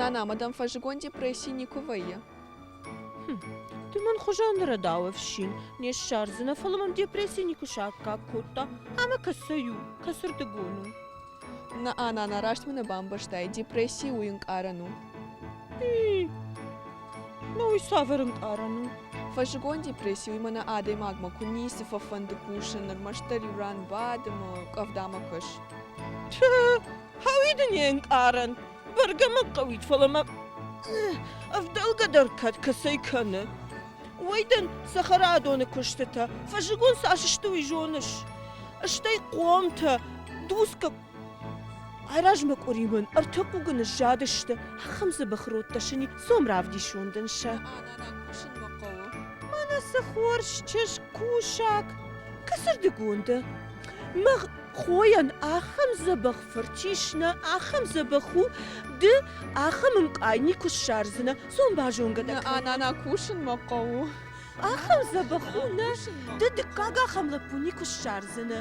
Нана, ӕмӕ дӕм фӕззыгон депресси никуы вӕййы? Ды мӕн хуызӕн рӕдау ӕфсин не ссардзынӕ, фӕлӕ мӕм депресси никуы саккаг кодта. Ӕмӕ кӕцӕй у, кӕцырдыгон у? Нӕ, нана, раст мӕ нӕ бамбӕрстай, депресси уый ӕнкъарӕн у. Ну, уый цавӕр ӕнкъарӕн у? Фӕззыгон депресси уый мӕнӕ адӕймагмӕ куы ницы фӕфӕнды кусын, ӕрмӕстдӕр иу ран бад ӕмӕ къӕвдамӕ кӕс. Хауид ын йе нкъарӕн. Бӕргӕ мӕ хъӕуид, фӕлӕ мӕ ӕвдӕлгӕ дӕр кӕд кӕцӕй кӕны. Уый дын цӕхӕрадоны куыстытӕ, фӕззыгон цас сты, уый зоныс? Стӕй хъомтӕ, дуцгӕ Айразмӕ къуыри мын ӕртӕ хъугы ныззадысты, ахӕм дзӕбӕх родтӕ сын и, цом равдисон дын сӕ. Нана, кусын мӕ хъӕуы. Мӕнӕ цы хорз чызг, кусаг! Кӕцырдыгон дӕ? Мӕ хойӕн ахӕм дзӕбӕх фырт ис, нӕ, ахӕм дзӕбӕх у, ды ахӕм ӕмкъай никуы ссардзынӕ, цом базонгӕ дӕ кӕн. Нана, кусын мӕ хъӕуы. Ахӕм дзӕбӕх у, нӕ, ды дыккаг ахӕм лӕппу никуы ссардзынӕ.